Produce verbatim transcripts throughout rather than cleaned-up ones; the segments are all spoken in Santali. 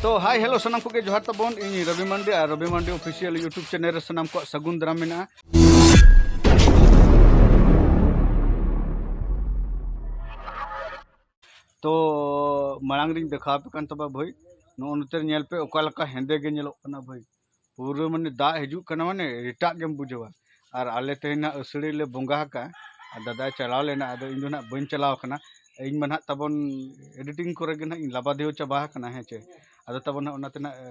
ᱛᱚ ᱦᱟᱭ ᱦᱮᱞᱳ ᱥᱟᱱᱟᱢ ᱠᱚᱜᱮ ᱡᱚᱦᱟᱨ ᱛᱟᱵᱚᱱ, ᱤᱧ ᱨᱚᱵᱤ ᱢᱟᱱᱰᱤ ᱟᱨ ᱨᱚᱵᱤ ᱢᱟᱱᱰᱤ ᱚᱯᱷᱤᱥᱤᱭᱟᱞ YouTube ᱪᱮᱱᱮᱞ ᱨᱮ ᱥᱟᱱᱟᱢ ᱠᱚᱣᱟᱜ ᱥᱟᱹᱜᱩᱱ ᱫᱟᱨᱟᱢ ᱢᱮᱱᱟᱜᱼᱟ᱾ ᱛᱚ ᱢᱟᱲᱟᱝ ᱨᱤᱧ ᱫᱮᱠᱷᱟᱣ ᱟᱯᱮ ᱠᱟᱱ ᱛᱟᱵᱚᱱᱟ ᱵᱷᱟᱹᱭ, ᱱᱚᱜᱼᱚ ᱱᱚᱛᱮ ᱧᱮᱞ ᱯᱮ ᱚᱠᱟ ᱞᱮᱠᱟ ᱦᱮᱸᱫᱮ ᱜᱮ ᱧᱮᱞᱚᱜ ᱠᱟᱱᱟ ᱵᱷᱟᱹᱭ᱾ ᱯᱩᱨᱟᱹ ᱢᱟᱱᱮ ᱫᱟᱜ ᱦᱤᱡᱩᱜ ᱠᱟᱱᱟ, ᱢᱟᱱᱮ ᱮᱴᱟᱜ ᱜᱮᱢ ᱵᱩᱡᱷᱟᱹᱣᱟ᱾ ᱟᱨ ᱟᱞᱮ ᱛᱮᱦᱮᱧ ᱱᱟᱜ ᱟᱹᱥᱟᱹᱲᱤ ᱞᱮ ᱵᱚᱸᱜᱟ ᱟᱠᱟᱫᱼᱟ, ᱟᱨ ᱫᱟᱫᱟᱭ ᱪᱟᱞᱟᱣ ᱞᱮᱱᱟ, ᱟᱫᱚ ᱤᱧ ᱫᱚ ᱱᱟᱜ ᱵᱟᱹᱧ ᱪᱟᱞᱟᱣ ᱟᱠᱟᱱᱟ᱾ ᱤᱧ ᱢᱟ ᱱᱟᱜ ᱛᱟᱵᱚᱱ ᱮᱰᱤᱴᱤᱝ ᱠᱚᱨᱮ ᱜᱮ ᱱᱟᱜ ᱤᱧ ᱞᱟᱵᱟᱫᱮᱣ ᱪᱟᱵᱟ ᱟᱠᱟᱱᱟ, ᱦᱮᱸ ᱪᱮ᱾ ᱟᱫᱚ ᱛᱟᱵᱚᱱ ᱱᱟᱜ ᱚᱱᱟᱛᱮ ᱱᱟᱜ ᱮ,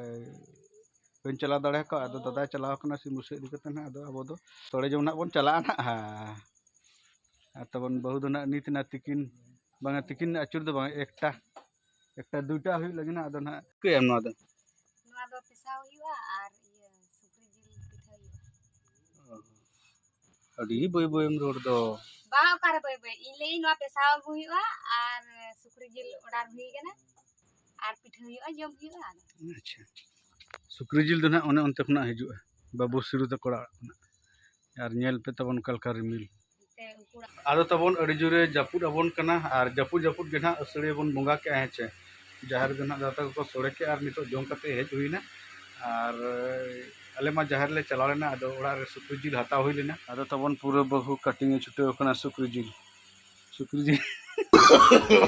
ᱵᱟᱹᱧ ᱪᱟᱞᱟᱣ ᱫᱟᱲᱮ ᱟᱠᱟᱫᱼᱟ᱾ ᱟᱫᱚ ᱫᱟᱫᱟᱭ ᱪᱟᱞᱟᱣ ᱟᱠᱟᱱᱟ ᱥᱤᱢ ᱵᱩᱥᱟᱹᱜ ᱤᱫᱤ ᱠᱟᱛᱮ ᱱᱟᱜ, ᱟᱫᱚ ᱟᱵᱚ ᱫᱚ ᱥᱚᱲᱮ ᱡᱚᱢ ᱱᱟᱜ ᱵᱚᱱ ᱪᱟᱞᱟᱜᱼᱟ ᱱᱟᱜ᱾ ᱦᱮᱸ᱾ ᱟᱨ ᱛᱟᱵᱚᱱ ᱵᱟᱹᱦᱩ ᱫᱚ ᱱᱟᱜ ᱱᱤᱛ ᱱᱟᱜ ᱛᱤᱠᱤᱱ, ᱵᱟᱝᱟ ᱛᱤᱠᱤᱱ ᱟᱹᱪᱩᱨ ᱫᱚ ᱵᱟᱝᱟ, ᱮᱠᱴᱟ, ᱮᱠᱴᱟ ᱫᱩᱭᱴᱟ ᱦᱩᱭᱩᱜ ᱞᱟᱹᱜᱤᱫ ᱱᱟᱜ, ᱟᱫᱚ ᱱᱟᱜ ᱪᱤᱠᱟᱹᱭᱟᱢ ᱱᱚᱣᱟ ᱫᱚ? ᱱᱚᱣᱟ ᱫᱚ ᱯᱮᱥᱟᱣ ᱦᱩᱭᱩᱜᱼᱟ ᱟᱨ ᱤᱭᱟᱹ ᱥᱩᱠᱨᱤ ᱡᱤᱞ ᱯᱤᱴᱷᱟᱹ ᱦᱩᱭᱩᱜᱼᱟ᱾ ᱚ, ᱟᱹᱰᱤ ᱵᱟᱹᱭ ᱵᱟᱹᱭᱮᱢ ᱨᱚᱲ ᱫᱚ᱾ ᱵᱟᱝ, ᱚᱠᱟᱨᱮ ᱵᱟᱹᱭ ᱵᱟᱹᱭ? ᱤᱧ ᱞᱟᱹᱭᱟᱹᱧ ᱱᱚᱣᱟ ᱯᱮᱥᱟᱣ ᱟᱹᱜᱩ ᱦᱩᱭᱩᱜᱼᱟ ᱟᱨ ᱥᱩᱠᱨᱤ ᱡᱤᱞ ᱚᱰᱟᱨ ᱦᱩᱭ ᱠᱟᱱᱟ ᱟᱨ ᱯᱤᱴᱷᱟᱹ ᱦᱩᱭᱩᱜᱼᱟ, ᱡᱚᱢ ᱦᱩᱭᱩᱜᱼᱟ᱾ ᱟᱫᱚ ᱟᱪᱪᱷᱟ, ᱥᱩᱠᱨᱤ ᱡᱤᱞ ᱫᱚ ᱱᱟᱜ ᱚᱱᱮ ᱚᱱᱛᱮ ᱠᱷᱚᱱᱟᱜ ᱦᱤᱡᱩᱜᱼᱟ, ᱵᱟᱹᱵᱩ ᱥᱤᱨᱩ ᱛᱟᱠᱚ ᱚᱲᱟᱜ ᱠᱷᱚᱱᱟᱜ᱾ ᱟᱨ ᱧᱮᱞ ᱯᱮ ᱛᱟᱵᱚᱱ ᱚᱠᱟ ᱞᱮᱠᱟ ᱨᱤᱢᱤᱞ᱾ ᱟᱫᱚ ᱛᱟᱵᱚᱱ ᱟᱹᱰᱤ ᱡᱳᱨᱮ ᱡᱟᱹᱯᱩᱫ ᱟᱵᱚᱱ ᱠᱟᱱᱟ, ᱟᱨ ᱡᱟᱹᱯᱩᱫ ᱡᱟᱹᱯᱩᱫ ᱜᱮ ᱱᱟᱦᱟᱜ ᱟᱹᱥᱟᱹᱲᱤᱭᱟᱹ ᱵᱚᱱ ᱵᱚᱸᱜᱟ ᱠᱮᱜᱼᱟ, ᱦᱮᱸ ᱪᱮ? ᱡᱟᱦᱮᱨ ᱨᱮᱫᱚ ᱱᱟᱦᱟᱜ ᱫᱟᱫᱟ ᱛᱟᱠᱚ ᱠᱚ ᱥᱚᱲᱮ ᱠᱮᱜᱼᱟ, ᱟᱨ ᱱᱤᱛᱚᱜ ᱡᱚᱢ ᱠᱟᱛᱮ ᱦᱮᱡ ᱦᱩᱭᱱᱟ᱾ ᱟᱨ ᱟᱞᱮ ᱢᱟ ᱡᱟᱦᱮᱨ ᱞᱮ ᱪᱟᱞᱟᱣ ᱞᱮᱱᱟ, ᱟᱫᱚ ᱚᱲᱟᱜ ᱨᱮ ᱥᱩᱠᱨᱤ ᱡᱤᱞ ᱦᱟᱛᱟᱣ ᱦᱩᱭ ᱞᱮᱱᱟ᱾ ᱟᱫᱚ ᱛᱟᱵᱚᱱ ᱯᱩᱨᱟᱹ ᱵᱟᱹᱦᱩ ᱠᱟᱴᱤᱝ ᱮ ᱪᱷᱩᱴᱟᱹᱣ ᱠᱟᱱᱟ ᱥᱩᱠᱨᱤ ᱡᱤᱞ, ᱥᱩᱠᱨᱤ ᱡᱤᱞ᱾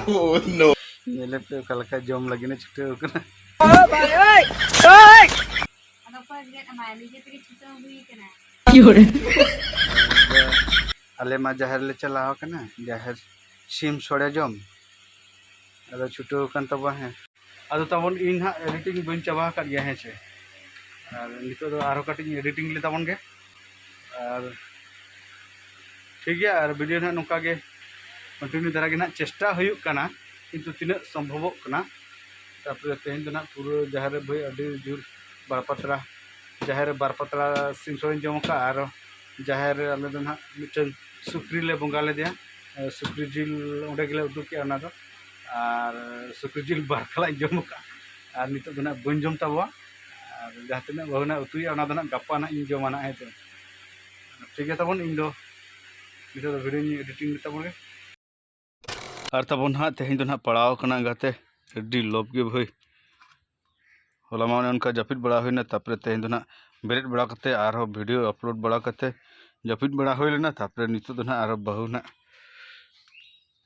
Oh, no. ᱧᱮᱞᱮ ᱯᱮ ᱚᱠᱟ ᱞᱮᱠᱟ ᱡᱚᱢ ᱞᱟᱹᱜᱤᱫ ᱮ ᱪᱷᱩᱴᱟᱹᱣ ᱠᱟᱱᱟ᱾ ᱟᱫᱚ ᱚᱠᱚᱭ ᱜᱮᱫ ᱟᱢᱟᱭ? ᱱᱤᱡᱮ ᱛᱮᱜᱮ ᱪᱷᱩᱴᱟᱹᱣ ᱦᱩᱭ ᱠᱟᱱᱟ᱾ ᱟᱞᱮ ᱢᱟ ᱡᱟᱦᱮᱨ ᱞᱮ ᱪᱟᱞᱟᱣ ᱠᱟᱱᱟ, ᱡᱟᱦᱮᱨ ᱥᱤᱢ ᱥᱚᱲᱮ ᱡᱚᱢ᱾ ᱟᱫᱚ ᱪᱷᱩᱴᱟᱹᱣ ᱟᱠᱟᱱ ᱛᱟᱵᱚᱱᱟ, ᱦᱮᱸ᱾ ᱟᱫᱚ ᱛᱟᱵᱚᱱ ᱤᱧ ᱦᱟᱸᱜ ᱮᱰᱤᱴᱤᱝ ᱵᱟᱹᱧ ᱪᱟᱵᱟ ᱟᱠᱟᱫ ᱜᱮᱭᱟ, ᱦᱮᱸ ᱪᱮ᱾ ᱟᱨ ᱱᱤᱛᱚᱜ ᱫᱚ ᱟᱨᱦᱚᱸ ᱠᱟᱹᱴᱤᱡ ᱤᱧ ᱮᱰᱤᱴᱤᱝ ᱞᱮ ᱛᱟᱵᱚᱱ ᱜᱮ᱾ ᱟᱨ ᱴᱷᱤᱠ ᱜᱮᱭᱟ, ᱟᱨ ᱵᱷᱤᱰᱤᱭᱳ ᱱᱟᱦᱟᱜ ᱱᱚᱝᱠᱟ ᱜᱮ ᱠᱚᱱᱴᱤᱱᱤᱭᱩ ᱫᱷᱟᱨᱟ ᱜᱮ ᱱᱟᱦᱟᱜ ᱪᱮᱥᱴᱟ ᱦᱩᱭᱩᱜ ᱠᱟᱱᱟ, ᱠᱤᱱᱛᱩ ᱛᱤᱱᱟᱹᱜ ᱥᱚᱢᱵᱷᱚᱵᱚᱜ ᱠᱟᱱᱟ᱾ ᱛᱟᱨᱯᱚᱨᱮ ᱛᱮᱦᱮᱧ ᱫᱚ ᱱᱟᱦᱟᱜ ᱯᱩᱨᱟᱹ ᱡᱟᱦᱮᱨ ᱨᱮ ᱵᱷᱟᱹᱭ ᱟᱹᱰᱤ ᱡᱳᱨ ᱵᱟᱨ ᱯᱟᱛᱲᱟ, ᱡᱟᱦᱮᱨ ᱨᱮ ᱵᱟᱨ ᱯᱟᱛᱲᱟ ᱥᱤᱢ ᱥᱚᱲᱮᱧ ᱡᱚᱢ ᱟᱠᱟᱫᱼᱟ᱾ ᱟᱨ ᱡᱟᱦᱮᱨ ᱨᱮ ᱟᱞᱮ ᱫᱚ ᱱᱟᱦᱟᱜ ᱢᱤᱫᱴᱟᱹᱝ ᱥᱩᱠᱨᱤ ᱞᱮ ᱵᱚᱸᱜᱟ ᱞᱮᱫᱮᱭᱟ᱾ ᱮ, ᱥᱩᱠᱨᱤ ᱡᱤᱞ ᱚᱸᱰᱮ ᱜᱮᱞᱮ ᱩᱛᱩ ᱠᱮᱜᱼᱟ ᱚᱱᱟ ᱫᱚ᱾ ᱟᱨ ᱥᱩᱠᱨᱤ ᱡᱤᱞ ᱵᱟᱨ ᱛᱷᱟᱞᱟᱧ ᱡᱚᱢ ᱟᱠᱟᱫᱼᱟ᱾ ᱟᱨ ᱱᱤᱛᱚᱜ ᱫᱚ ᱱᱟᱦᱟᱜ ᱵᱟᱹᱧ ᱡᱚᱢ ᱛᱟᱵᱚᱣᱟ᱾ ᱟᱨ ᱡᱟᱦᱟᱸ ᱛᱤᱱᱟᱹᱜ ᱵᱟᱹᱦᱩ ᱱᱟᱦᱟᱜ ᱩᱛᱩᱭᱟ, ᱚᱱᱟ ᱫᱚ ᱱᱟᱦᱟᱜ ᱜᱟᱯᱟ ᱱᱟᱦᱟᱜ ᱤᱧ ᱡᱚᱢᱟ ᱱᱟᱦᱟᱜ, ᱦᱮᱸ ᱥᱮ᱾ ᱴᱷᱤᱠ ᱜᱮᱭᱟ ᱛᱟᱵᱚᱱ, ᱤᱧ ᱫᱚ ᱱᱤᱛᱚᱜ ᱫᱚ ᱵᱷᱤᱰᱤᱭᱳᱧ ᱮᱰᱤᱴᱤᱝ ᱛᱟᱵᱚᱱ ᱜᱮ᱾ ᱟᱨ ᱛᱟᱵᱚᱱ ᱦᱟᱸᱜ ᱛᱮᱦᱮᱧ ᱫᱚ ᱱᱟᱦᱟᱜ ᱯᱟᱲᱟᱣ ᱠᱟᱱᱟ ᱜᱟᱛᱮ, ᱟᱹᱰᱤ ᱞᱚᱵ ᱜᱮ ᱵᱷᱟᱹᱭ᱾ ᱦᱚᱞᱟ ᱢᱟ ᱚᱱᱮ ᱚᱱᱠᱟ ᱡᱟᱹᱯᱤᱫ ᱵᱟᱲᱟ ᱦᱩᱭᱱᱟ, ᱛᱟᱨᱯᱚᱨᱮ ᱛᱮᱦᱮᱧ ᱫᱚ ᱱᱟᱦᱟᱜ ᱵᱮᱨᱮᱫ ᱵᱟᱲᱟ ᱠᱟᱛᱮ ᱟᱨᱦᱚᱸ video upload ᱵᱟᱲᱟ ᱠᱟᱛᱮ ᱡᱟᱹᱯᱤᱫ ᱵᱟᱲᱟ ᱦᱩᱭ ᱞᱮᱱᱟ᱾ ᱛᱟᱨᱯᱚᱨᱮ ᱱᱤᱛᱚᱜ ᱫᱚ ᱱᱟᱦᱟᱜ ᱟᱨᱦᱚᱸ ᱵᱟᱹᱦᱩ ᱱᱟᱦᱟᱜ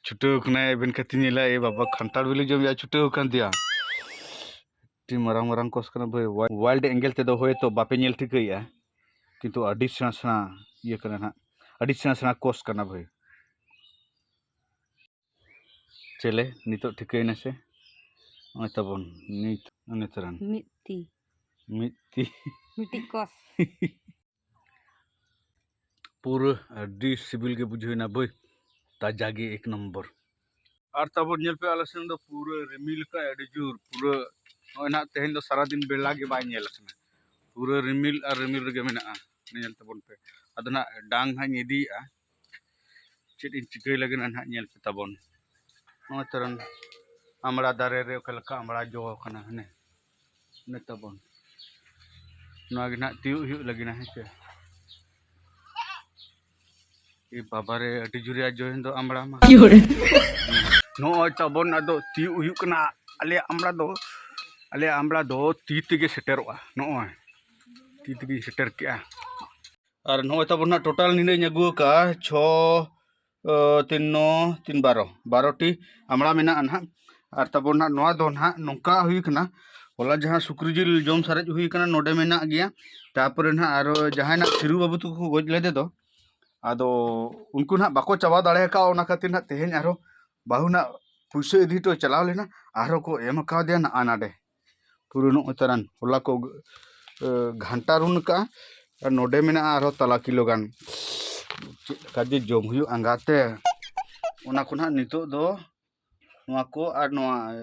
ᱪᱷᱩᱴᱟᱹᱣ ᱠᱟᱱᱟᱭ ᱮᱵᱷᱮᱱ ᱠᱟᱛᱮ ᱧᱮᱞᱟ, ᱮ ᱵᱟᱵᱟ, ᱠᱷᱟᱱᱴᱟᱲ ᱵᱤᱞᱤ ᱡᱚᱢ ᱭᱟ ᱪᱷᱩᱴᱟᱹᱣ ᱠᱟᱱ ᱛᱮᱭᱟ᱾ ᱟᱹᱰᱤ ᱢᱟᱨᱟᱝ ᱢᱟᱨᱟᱝ ᱠᱚᱥ ᱠᱟᱱᱟ ᱵᱷᱟᱹᱭ᱾ Wide angle ᱛᱮᱫᱚ ᱦᱳᱭᱛᱳ ᱵᱟᱯᱮ ᱧᱮᱞ ᱴᱷᱤᱠᱟᱹᱭᱮᱫᱼᱟ, ᱠᱤᱱᱛᱩ ᱟᱹᱰᱤ ᱥᱮᱬᱟ ᱥᱮᱬᱟ ᱤᱭᱟᱹ ᱠᱟᱱᱟ ᱱᱟᱦᱟᱜ, ᱟᱹᱰᱤ ᱥᱮᱬᱟ ᱥᱮᱬᱟ ᱠᱚᱥ ᱠᱟᱱᱟ ᱵᱷᱟᱹᱭ᱾ ᱪᱮᱞᱮ ᱱᱤᱛᱚᱜ ᱴᱷᱤᱠᱟᱹᱭᱮᱱᱟ ᱥᱮ? ᱱᱚᱜᱼᱚᱭ ᱛᱟᱵᱚᱱ ᱱᱤᱛ ᱩᱱᱤ ᱛᱚᱨᱟᱱ ᱢᱤᱫ ᱛᱤ᱾ ᱢᱤᱫ ᱛᱤ᱾ ᱢᱤᱫᱴᱤᱡ ᱠᱚᱥ᱾ ᱯᱩᱨᱟᱹ ᱟᱹᱰᱤ ᱥᱤᱵᱤᱞ ᱜᱮ ᱵᱩᱡᱷᱟᱹᱣᱮᱱᱟ ᱵᱷᱟᱹᱭ, ᱛᱟᱡᱟ ᱜᱮ ᱮᱠ ᱱᱚᱢᱵᱚᱨ᱾ ᱟᱨ ᱛᱟᱵᱚᱱ ᱧᱮᱞ ᱯᱮ, ᱟᱞᱮ ᱥᱮᱱ ᱫᱚ ᱯᱩᱨᱟᱹ ᱨᱤᱢᱤᱞ ᱠᱟᱜᱼᱟᱭ ᱟᱹᱰᱤ ᱡᱳᱨ, ᱯᱩᱨᱟᱹ ᱱᱚᱜᱼᱚᱭ ᱱᱟᱦᱟᱜ ᱛᱮᱦᱮᱧ ᱫᱚ ᱥᱟᱨᱟᱫᱤᱱ ᱵᱮᱲᱟ ᱜᱮ ᱵᱟᱭ ᱧᱮᱞ ᱟᱠᱟᱱᱟ, ᱯᱩᱨᱟᱹ ᱨᱤᱢᱤᱞ ᱟᱨ ᱨᱤᱢᱤᱞ ᱨᱮᱜᱮ ᱢᱮᱱᱟᱜᱼᱟ᱾ ᱧᱮᱞ ᱛᱟᱵᱚᱱ ᱯᱮ, ᱟᱫᱚ ᱱᱟᱦᱟᱜ ᱰᱟᱝ ᱦᱟᱸᱜ ᱤᱧ ᱤᱫᱤᱭᱮᱫᱼᱟ, ᱪᱮᱫ ᱤᱧ ᱪᱤᱠᱟᱹᱭ ᱞᱟᱹᱜᱤᱫ ᱱᱟᱦᱟᱜ ᱧᱮᱞ ᱯᱮ ᱛᱟᱵᱚᱱ᱾ ᱱᱚᱜᱼᱚᱭ ᱛᱚᱨᱟᱱ ᱟᱢᱲᱟ ᱫᱟᱨᱮ ᱨᱮ ᱚᱠᱟ ᱞᱮᱠᱟ ᱟᱢᱲᱟ ᱡᱚ ᱟᱠᱟᱱᱟ, ᱦᱟᱱᱮ ᱱᱮ ᱛᱟᱵᱚᱱ᱾ ᱱᱚᱣᱟ ᱜᱮ ᱱᱟᱦᱟᱜ ᱛᱤᱭᱳᱜ ᱦᱩᱭᱩᱜ ᱞᱟᱹᱜᱤᱫ ᱱᱟ, ᱦᱮᱸ ᱥᱮ᱾ ᱮ ᱵᱟᱵᱟ ᱨᱮ, ᱟᱹᱰᱤ ᱡᱳᱨᱮ ᱡᱚᱭᱮᱱ ᱫᱚ ᱟᱢᱲᱟ ᱢᱟ᱾ ᱱᱚᱜᱼᱚᱭ ᱛᱟᱵᱚᱱ ᱟᱫᱚ ᱛᱤᱭᱳᱜ ᱦᱩᱭᱩᱜ ᱠᱟᱱᱟ᱾ ᱟᱞᱮᱭᱟᱜ ᱟᱢᱲᱟ ᱫᱚ, ᱟᱞᱮᱭᱟᱜ ᱟᱢᱲᱟ ᱫᱚ ᱛᱤ ᱛᱮᱜᱮ ᱥᱮᱴᱮᱨᱚᱜᱼᱟ᱾ ᱱᱚᱜᱼᱚᱭ ᱛᱤ ᱛᱮᱜᱮᱧ ᱥᱮᱴᱮᱨ ᱠᱮᱜᱼᱟ᱾ ᱟᱨ ᱱᱚᱜᱼᱚᱭ ᱛᱟᱵᱚᱱ ᱱᱟᱜ total ᱱᱤᱱᱟᱹᱜ ᱤᱧ ᱟᱹᱜᱩ ᱟᱠᱟᱫᱼᱟ, ᱪᱷᱚ, ᱟᱹ, ᱛᱤᱱ ᱱᱚ ᱛᱤᱱ ᱵᱟᱨᱚ, ᱵᱟᱨᱚ ᱴᱤ ᱟᱢᱲᱟ ᱢᱮᱱᱟᱜᱼᱟ ᱱᱟᱦᱟᱜ᱾ ᱟᱨ ᱛᱟᱵᱚᱱ ᱱᱟᱜ ᱱᱚᱣᱟ ᱫᱚ ᱱᱟᱦᱟᱜ ᱱᱚᱝᱠᱟ ᱦᱩᱭ ᱠᱟᱱᱟ, ᱦᱚᱞᱟ ᱡᱟᱦᱟᱸ ᱥᱩᱠᱨᱤ ᱡᱤᱞ ᱡᱚᱢ ᱥᱟᱨᱮᱡ ᱦᱩᱭ ᱠᱟᱱᱟ, ᱱᱚᱰᱮ ᱢᱮᱱᱟᱜ ᱜᱮᱭᱟ᱾ ᱛᱟᱨᱯᱚᱨᱮ ᱱᱟᱦᱟᱜ ᱟᱨᱚ ᱡᱟᱦᱟᱸᱭ ᱱᱟᱜ ᱥᱤᱨᱩ ᱵᱟᱹᱵᱩ ᱛᱟᱠᱚ ᱠᱚ ᱜᱚᱡ ᱞᱮᱫᱮ ᱫᱚ, ᱟᱫᱚ ᱩᱱᱠᱩ ᱱᱟᱦᱟᱜ ᱵᱟᱠᱚ ᱪᱟᱵᱟ ᱫᱟᱲᱮ ᱟᱠᱟᱫᱼᱟ, ᱚᱱᱟ ᱠᱷᱟᱹᱛᱤᱨ ᱱᱟᱦᱟᱜ ᱛᱮᱦᱮᱧ ᱟᱨᱦᱚᱸ ᱵᱟᱹᱦᱩ ᱱᱟᱜ ᱯᱩᱭᱥᱟᱹ ᱤᱫᱤ ᱦᱚᱴᱚ ᱪᱟᱞᱟᱣ ᱞᱮᱱᱟ, ᱟᱨᱦᱚᱸ ᱠᱚ ᱮᱢ ᱠᱟᱣᱫᱮᱭᱟ ᱱᱟᱜᱼᱟ ᱱᱟᱰᱮ᱾ ᱯᱩᱨᱟᱹ ᱱᱚᱜᱼᱚᱭ ᱛᱟᱨᱟᱱ ᱦᱚᱞᱟ ᱠᱚ, ᱮ, ᱜᱷᱟᱱᱴᱟ ᱨᱩᱱ ᱠᱟᱜᱼᱟ᱾ ᱟᱨ ᱱᱚᱰᱮ ᱢᱮᱱᱟᱜᱼᱟ ᱟᱨᱦᱚᱸ ᱛᱟᱞᱟ ᱠᱤᱞᱳ ᱜᱟᱱ᱾ ᱪᱮᱫ ᱞᱮᱠᱟ ᱡᱮ ᱡᱚᱢ ᱦᱩᱭᱩᱜ ᱟᱸᱜᱟᱛᱮ, ᱚᱱᱟ ᱠᱚ ᱱᱟᱦᱟᱜ ᱱᱤᱛᱚᱜ ᱫᱚ ᱱᱚᱣᱟ ᱠᱚ ᱟᱨ ᱱᱚᱣᱟ, ᱮ,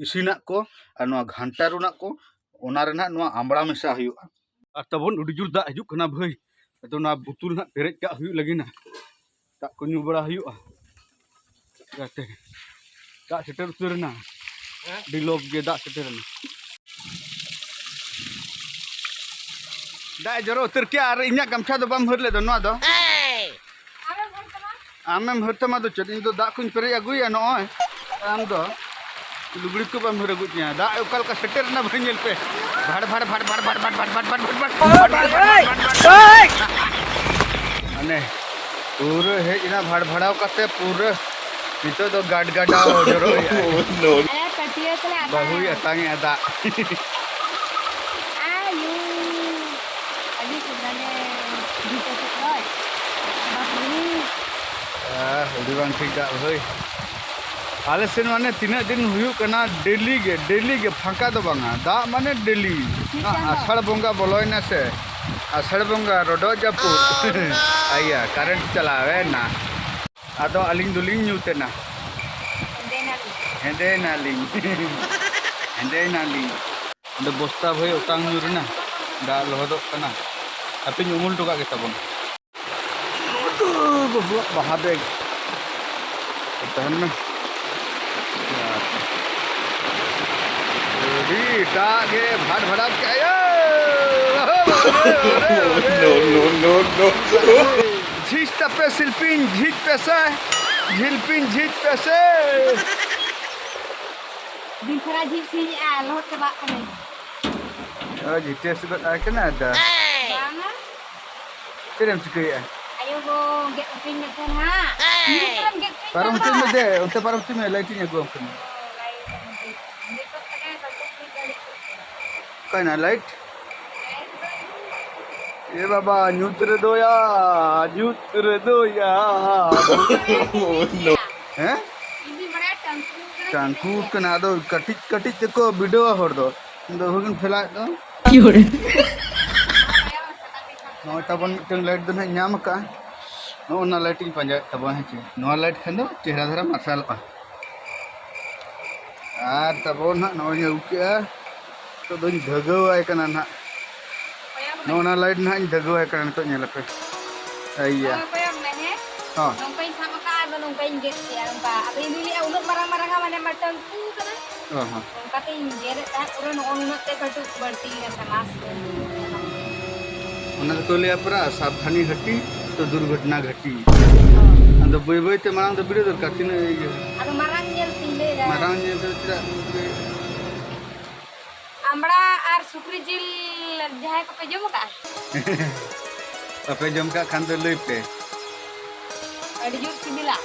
ᱤᱥᱤᱱᱟᱜ ᱠᱚ ᱟᱨ ᱱᱚᱣᱟ ᱜᱷᱟᱱᱴᱟ ᱨᱩᱱᱟᱜ ᱠᱚ, ᱚᱱᱟ ᱨᱮ ᱱᱟᱦᱟᱜ ᱱᱚᱣᱟ ᱟᱢᱲᱟ ᱢᱮᱥᱟ ᱦᱩᱭᱩᱜᱼᱟ᱾ ᱟᱨ ᱛᱟᱵᱚᱱ ᱟᱹᱰᱤ ᱡᱳᱨ ᱫᱟᱜ ᱦᱤᱡᱩᱜ ᱠᱟᱱᱟ ᱵᱷᱟᱹᱭ, ᱟᱫᱚ ᱱᱚᱣᱟ ᱵᱳᱛᱚᱞ ᱱᱟᱦᱟᱜ ᱯᱮᱨᱮᱡ ᱠᱟᱜ ᱦᱩᱭᱩᱜ ᱞᱟᱹᱜᱤᱫ ᱱᱟ᱾ ᱫᱟᱜ ᱠᱚ ᱧᱩ ᱵᱟᱲᱟ ᱦᱩᱭᱩᱜᱼᱟ, ᱡᱟᱛᱮ ᱫᱟᱜ ᱥᱮᱴᱮᱨ ᱩᱛᱟᱹᱨ ᱮᱱᱟ᱾ ᱟᱹᱰᱤ ᱞᱚᱜ ᱜᱮ ᱫᱟᱜ ᱥᱮᱴᱮᱨ ᱮᱱᱟ᱾ ᱫᱟᱜ ᱮ ᱡᱚᱨᱚ ᱩᱛᱟᱹᱨ ᱠᱮᱜᱼᱟ ᱟᱨ ᱤᱧᱟᱹᱜ ᱜᱟᱢᱪᱷᱟ ᱫᱚ ᱵᱟᱢ ᱦᱟᱹᱨ ᱞᱮᱫ ᱫᱚ, ᱱᱚᱣᱟ ᱫᱚ? ᱟᱢᱮᱢ ᱦᱟᱹᱨ ᱛᱟᱢᱟ ᱫᱚ ᱪᱮᱫ? ᱤᱧ ᱫᱚ ᱫᱟᱜ ᱠᱚᱧ ᱯᱮᱨᱮᱡ ᱟᱹᱜᱩᱭᱟ ᱱᱚᱜᱼᱚᱭ᱾ ᱟᱢ ᱫᱚ ᱞᱩᱜᱽᱲᱤ ᱠᱚ ᱵᱟᱢ ᱦᱩᱨᱟᱹᱜᱩᱫ ᱛᱤᱧᱟ᱾ ᱫᱟᱜ ᱚᱠᱟ ᱞᱮᱠᱟ ᱥᱮᱴᱮᱨ ᱮᱱᱟ ᱵᱟᱹᱧ ᱧᱮᱞ ᱯᱮ᱾ ᱵᱷᱟᱲ ᱵᱷᱟᱲ ᱵᱷᱟᱲ ᱵᱷᱟᱲ ᱵᱷᱟᱲ ᱵᱷᱟᱲ ᱵᱷᱟᱲ ᱵᱷᱟᱲ ᱵᱷᱟᱲ ᱵᱷᱟᱲ ᱵᱷᱟᱲ ᱵᱷᱟᱲ ᱵᱷᱟᱲ ᱵᱷᱟᱲ ᱵᱷᱟᱲ᱾ ᱢᱟᱱᱮ ᱯᱩᱨᱟᱹ ᱦᱮᱡ ᱮᱱᱟ ᱵᱷᱟᱲ ᱵᱷᱟᱲᱟᱣ ᱠᱟᱛᱮ ᱯᱩᱨᱟᱹ᱾ ᱱᱤᱛᱚᱜ ᱫᱚ ᱜᱟᱰ ᱜᱟᱰᱟᱣ ᱡᱚᱨᱚᱜ ᱮᱫᱟ᱾ ᱟᱞᱮ ᱯᱟᱹᱴᱭᱟᱹ ᱛᱮᱞᱮ ᱟᱛᱟᱝᱟ᱾ ᱵᱟᱹᱦᱩᱭ ᱟᱛᱟᱝ ᱮᱫᱟ ᱫᱟᱜ᱾ ᱟᱭᱩ᱾ ᱟᱹᱰᱤ ᱪᱮᱦᱨᱟ ᱞᱮ ᱵᱷᱤᱛᱟᱹ ᱠᱮᱫ ᱫᱚᱭ᱾ ᱵᱟᱯᱨᱮ᱾ ᱟᱦ, ᱟᱹᱰᱤ ᱵᱟᱝ ᱴᱷᱤᱠ ᱫᱟᱜ ᱵᱷᱟᱹᱭ᱾ ᱟᱞᱮ ᱥᱮᱱ ᱢᱟᱱᱮ ᱛᱤᱱᱟᱹᱜ ᱫᱤᱱ ᱦᱩᱭᱩᱜ ᱠᱟᱱᱟ, ᱰᱮᱞᱤ ᱜᱮ, ᱰᱮᱞᱤ ᱜᱮ, ᱯᱷᱟᱸᱠᱟ ᱫᱚ ᱵᱟᱝᱟ᱾ ᱫᱟᱜ ᱢᱟᱱᱮ ᱰᱮᱞᱤ᱾ ᱢᱤᱫᱴᱟᱝ ᱫᱚ᱾ ᱟᱥᱟᱲ ᱵᱚᱸᱜᱟ ᱵᱚᱞᱚᱭᱮᱱᱟ ᱥᱮ, ᱟᱥᱟᱲ ᱵᱚᱸᱜᱟ ᱨᱚᱰᱚᱡ ᱡᱟᱹᱯᱩᱫ᱾ ᱟᱭᱟ, ᱠᱟᱨᱮᱱᱴ ᱪᱟᱞᱟᱣᱮᱱᱟ᱾ ᱟᱫᱚ ᱟᱹᱞᱤᱧ ᱫᱚᱞᱤᱧ ᱧᱩᱛ ᱮᱱᱟ᱾ ᱦᱮᱸᱫᱮᱭᱮᱱᱟᱞᱤᱧ᱾ ᱦᱮᱸᱫᱮᱭᱮᱱᱟᱞᱤᱧ᱾ ᱦᱮᱸᱫᱮᱭᱮᱱᱟᱞᱤᱧ᱾ ᱚᱸᱰᱮ ᱵᱚᱥᱛᱟ ᱵᱷᱟᱹᱭ ᱚᱴᱟᱝ ᱧᱩᱨ ᱮᱱᱟ, ᱫᱟᱜ ᱞᱚᱦᱚᱫᱚᱜ ᱠᱟᱱᱟ᱾ ᱦᱟᱯᱮᱧ ᱩᱢᱩᱞ ᱦᱚᱴᱚ ᱠᱟᱜ ᱜᱮ ᱛᱟᱵᱚᱱ᱾ ᱵᱟᱹᱵᱩᱣᱟᱜ ᱵᱟᱦᱟ ᱵᱮᱜᱽ᱾ ᱛᱟᱦᱮᱱ ᱢᱮ᱾ ᱟᱹᱰᱤ ᱮᱴᱟᱜ ᱜᱮ ᱵᱷᱟᱴ ᱵᱷᱟᱴᱟᱴ ᱠᱮᱜᱼᱟᱭ᱾ No, no, no, no. ᱡᱷᱤᱡ ᱛᱟᱯᱮ ᱥᱤᱞᱯᱤᱧ, ᱡᱷᱤᱡ ᱯᱮᱥᱮ, ᱡᱷᱤᱞᱯᱤᱧ ᱡᱷᱤᱡ ᱯᱮᱥᱮ᱾ ᱫᱤᱱ ᱪᱷᱟᱲᱟ ᱡᱷᱤᱡ ᱥᱤᱧᱮᱜᱼᱟ, ᱞᱚᱦᱚᱫ ᱪᱟᱵᱟᱜ ᱠᱟᱹᱱᱟᱹᱧ᱾ ᱚ, ᱡᱷᱤᱴᱟᱹ ᱥᱩᱫᱷᱟᱹᱜ ᱟᱭ ᱠᱟᱱᱟ ᱟᱫᱚ᱾ ᱵᱟᱝᱟ᱾ ᱪᱮᱫ ᱮᱢ ᱪᱤᱠᱟᱹᱭᱮᱜᱼᱟ? ᱟᱭᱳ ᱜᱚ, ᱜᱮᱫ ᱦᱚᱪᱚᱧ ᱢᱮᱥᱮ ᱱᱟᱦᱟᱜ᱾ ᱢᱤᱫ ᱛᱮᱢ ᱜᱮᱫ ᱦᱚᱪᱚᱧ ᱯᱟᱨᱚᱢ ᱠᱟᱱ ᱦᱚᱪᱚᱭ ᱢᱮ ᱫᱚ᱾ ᱫᱮ, ᱚᱱᱛᱮ ᱯᱟᱨᱚᱢ ᱦᱚᱪᱚᱭ ᱢᱮ, ᱞᱟᱭᱤᱴ ᱤᱧ ᱟᱹᱜᱩᱣᱟᱢ ᱠᱟᱱᱟ᱾ ᱚ, ᱞᱟᱭᱤᱴ ᱟᱹᱜᱩ ᱦᱩᱭᱩᱜᱼᱟ᱾ ᱱᱤᱛᱚᱜ ᱛᱮᱜᱮ ᱵᱟᱠᱚ ᱥᱩᱭᱤᱪ ᱫᱟᱲᱮᱭᱟᱜ ᱠᱟᱱᱟ᱾ ᱚᱠᱟᱭᱱᱟ ᱞᱟᱭᱤᱴ? ᱞᱟᱭᱤᱴ ᱫᱚ ᱮ ᱵᱟᱵᱟ, ᱧᱩᱛ ᱨᱮᱫᱚ ᱭᱟ, ᱧᱩᱛ ᱨᱮᱫᱚ ᱭᱟ᱾ ᱦᱮᱸ? ᱤᱧ ᱫᱩᱧ ᱵᱟᱲᱟᱭᱟ ᱴᱟᱝᱠᱩ ᱠᱟᱱᱟ, ᱴᱟᱝᱠᱩ ᱠᱟᱱᱟ, ᱟᱫᱚ ᱠᱟᱹᱴᱤᱡ ᱠᱟᱹᱴᱤᱡ ᱛᱮᱠᱚ ᱵᱤᱰᱟᱹᱣᱟ ᱦᱚᱲ ᱫᱚ᱾ ᱤᱧ ᱫᱚ ᱵᱟᱹᱦᱩ ᱜᱤᱧ ᱯᱷᱮᱞᱟᱭᱮᱫ ᱫᱚ᱾ ᱱᱚᱜᱼᱚᱭ ᱛᱟᱵᱚᱱ ᱢᱤᱫᱴᱟᱝ ᱞᱟᱭᱤᱴ ᱫᱚ ᱱᱟᱦᱟᱜ ᱤᱧ ᱧᱟᱢ ᱟᱠᱟᱫᱼᱟ᱾ ᱱᱚᱜᱼᱚ ᱱᱟ ᱞᱟᱭᱤᱴ ᱤᱧ ᱯᱟᱸᱡᱟᱭᱮᱫ ᱛᱟᱵᱚᱱᱟ, ᱦᱮᱸ ᱪᱮ? ᱱᱚᱣᱟ ᱞᱟᱭᱤᱴ ᱠᱷᱟᱱ ᱫᱚ ᱪᱮᱦᱨᱟ ᱫᱷᱟᱨᱟ ᱢᱟᱨᱥᱟᱞᱚᱜᱼᱟ᱾ ᱟᱨ ᱛᱟᱵᱚᱱ ᱱᱟᱦᱟᱜ ᱱᱚᱜᱼᱚᱭ ᱤᱧ ᱟᱹᱜᱩ ᱠᱮᱜᱼᱟ᱾ ᱱᱤᱛᱚᱜ ᱫᱚᱧ ᱫᱷᱟᱹᱜᱟᱹᱣᱟᱭ ᱠᱟᱱᱟ ᱱᱟᱦᱟᱜ᱾ ᱠᱚᱭᱚᱜ ᱢᱮ᱾ ᱱᱚᱜᱼᱚ ᱱᱟ ᱞᱟᱭᱤᱴ ᱱᱟᱦᱟᱜ ᱤᱧ ᱫᱷᱟᱹᱜᱟᱹᱣᱟᱭ ᱠᱟᱱᱟ ᱱᱤᱛᱚᱜ, ᱧᱮᱞ ᱟᱯᱮ᱾ ᱟᱭᱭᱟ᱾ ᱱᱚᱜᱼᱚᱭ ᱠᱚᱭᱚᱜ ᱢᱮ, ᱦᱮᱸ? ᱦᱚᱸ᱾ ᱱᱚᱝᱠᱟᱧ ᱥᱟᱵ ᱟᱠᱟᱫᱼᱟ, ᱟᱫᱚ ᱱᱚᱝᱠᱟᱧ ᱜᱮᱫ ᱠᱮᱜᱼᱟ, ᱱᱚᱝᱠᱟ᱾ ᱟᱫᱚ ᱤᱧ ᱫᱩᱧ ᱞᱟᱹᱭᱮᱫᱼᱟ, ᱩᱱᱟᱹᱜ ᱢᱟᱨᱟᱝ ᱢᱟᱨᱟᱝᱟ, ᱢᱟᱱᱮ ᱢᱤᱫᱴᱟᱝ ᱠᱩ ᱠᱟᱱᱟ᱾ ᱚ ᱦᱚᱸ᱾ ᱚᱱᱠᱟᱛᱮᱧ ᱜᱮᱫ ᱮᱫ ᱛᱟᱦᱮᱸᱫ, ᱯᱩᱨᱟᱹ ᱱᱚᱜᱼᱚ ᱱᱩᱱᱟᱹᱜ ᱛᱮ ᱠᱟᱹᱴᱩᱵ ᱵᱟᱹᱲᱛᱤ ᱠᱟᱱ ᱛᱟᱢᱟ, ᱟᱥᱛᱮ᱾ ᱚᱱᱟ ᱫᱚᱠᱚ ᱞᱟᱹᱭᱟ ᱯᱟᱨᱟ, ᱥᱟᱵᱫᱷᱟᱱᱤ ᱦᱟᱹᱴᱤ ᱛᱚ ᱫᱩᱨᱜᱷᱚᱴᱚᱱᱟ ᱜᱷᱟᱹᱴᱤ᱾ ᱟᱫᱚ ᱵᱟᱹᱭ ᱵᱟᱹᱭ ᱛᱮ ᱢᱟᱲᱟᱝ ᱫᱚ ᱵᱤᱲᱟᱹᱣ ᱫᱚᱨᱠᱟᱨ, ᱛᱤᱱᱟᱹᱜ ᱤᱭᱟᱹ᱾ ᱟᱫᱚ ᱢᱟᱨᱟᱝ ᱧᱮᱞ ᱛᱤᱧ ᱞᱟᱹᱭ ᱮᱫᱟ᱾ ᱢᱟᱨᱟᱝ ᱧᱤᱫᱟᱹ ᱪᱮᱫᱟᱜ ᱮᱢ ᱩᱫᱩᱜᱮᱫ? ᱟᱢᱲᱟ ᱟᱨ ᱥᱩᱠᱨᱤ ᱡᱤᱞ ᱡᱟᱦᱟᱸᱭ ᱠᱚᱯᱮ ᱡᱚᱢ ᱟᱠᱟᱫᱼᱟ? ᱵᱟᱯᱮ ᱡᱚᱢ ᱠᱟᱜ ᱠᱷᱟᱱ ᱫᱚ ᱞᱟᱹᱭ ᱯᱮ᱾ ᱟᱹᱰᱤ ᱡᱳᱨ ᱥᱤᱵᱤᱞᱟ᱾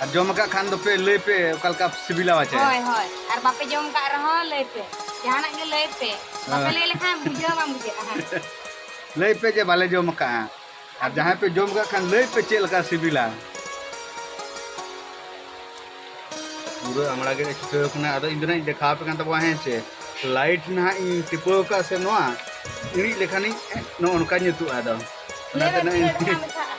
ᱟᱨ ᱡᱚᱢ ᱟᱠᱟᱫ ᱠᱷᱟᱱ ᱫᱚᱯᱮ ᱞᱟᱹᱭ ᱯᱮ ᱚᱠᱟ ᱞᱮᱠᱟ ᱥᱤᱵᱤᱞᱟ ᱯᱟᱪᱮ᱾ ᱦᱳᱭ, ᱦᱳᱭ᱾ ᱟᱨ ᱵᱟᱯᱮ ᱡᱚᱢ ᱟᱠᱟᱫ ᱨᱮᱦᱚᱸ ᱞᱟᱹᱭ ᱯᱮ᱾ ᱡᱟᱦᱟᱱᱟᱜ ᱜᱮ ᱞᱟᱹᱭ ᱯᱮ᱾ ᱵᱟᱯᱮ ᱦᱮᱸ᱾ ᱞᱟᱹᱭ ᱞᱮᱠᱷᱟᱱ ᱵᱩᱡᱷᱟᱹᱣ ᱵᱟᱝ ᱵᱩᱡᱷᱟᱹᱜᱼᱟ ᱦᱟᱸᱜ᱾ ᱞᱟᱹᱭ ᱯᱮ ᱡᱮ ᱵᱟᱞᱮ ᱡᱚᱢ ᱟᱠᱟᱫᱼᱟ᱾ ᱟᱨ ᱡᱟᱦᱟᱸᱭ ᱯᱮ ᱡᱚᱢ ᱟᱠᱟᱫ ᱠᱷᱟᱱ ᱞᱟᱹᱭ ᱯᱮ ᱪᱮᱫ ᱞᱮᱠᱟ ᱥᱤᱵᱤᱞᱟ᱾ ᱯᱩᱨᱟᱹ ᱟᱢᱲᱟ ᱜᱮ ᱪᱷᱩᱴᱟᱹᱣ ᱠᱟᱱᱟ᱾ ᱟᱫᱚ ᱤᱧ ᱫᱚ ᱱᱟᱦᱟᱜ ᱤᱧ ᱫᱮᱠᱷᱟᱣ ᱟᱯᱮ ᱠᱟᱱ ᱛᱟᱵᱚᱱᱟ, ᱦᱮᱸ ᱪᱮ? ᱞᱟᱭᱤᱴ ᱱᱟᱦᱟᱜ ᱤᱧ ᱴᱤᱯᱟᱹᱣ ᱟᱠᱟᱫ ᱥᱮ ᱱᱚᱣᱟ ᱤᱬᱤᱡ ᱞᱮᱠᱷᱟᱱᱤᱧ ᱱᱚᱜᱼᱚ ᱱᱚᱝᱠᱟ ᱧᱩᱛᱩᱜᱼᱟ᱾ ᱟᱫᱚ ᱞᱟᱹᱭ ᱚᱱᱟᱛᱮ ᱢᱮ, ᱱᱟᱦᱟᱜ ᱛᱤᱱᱟᱹᱜ ᱤᱧ ᱜᱟᱱ ᱢᱮᱥᱟᱜᱼᱟ?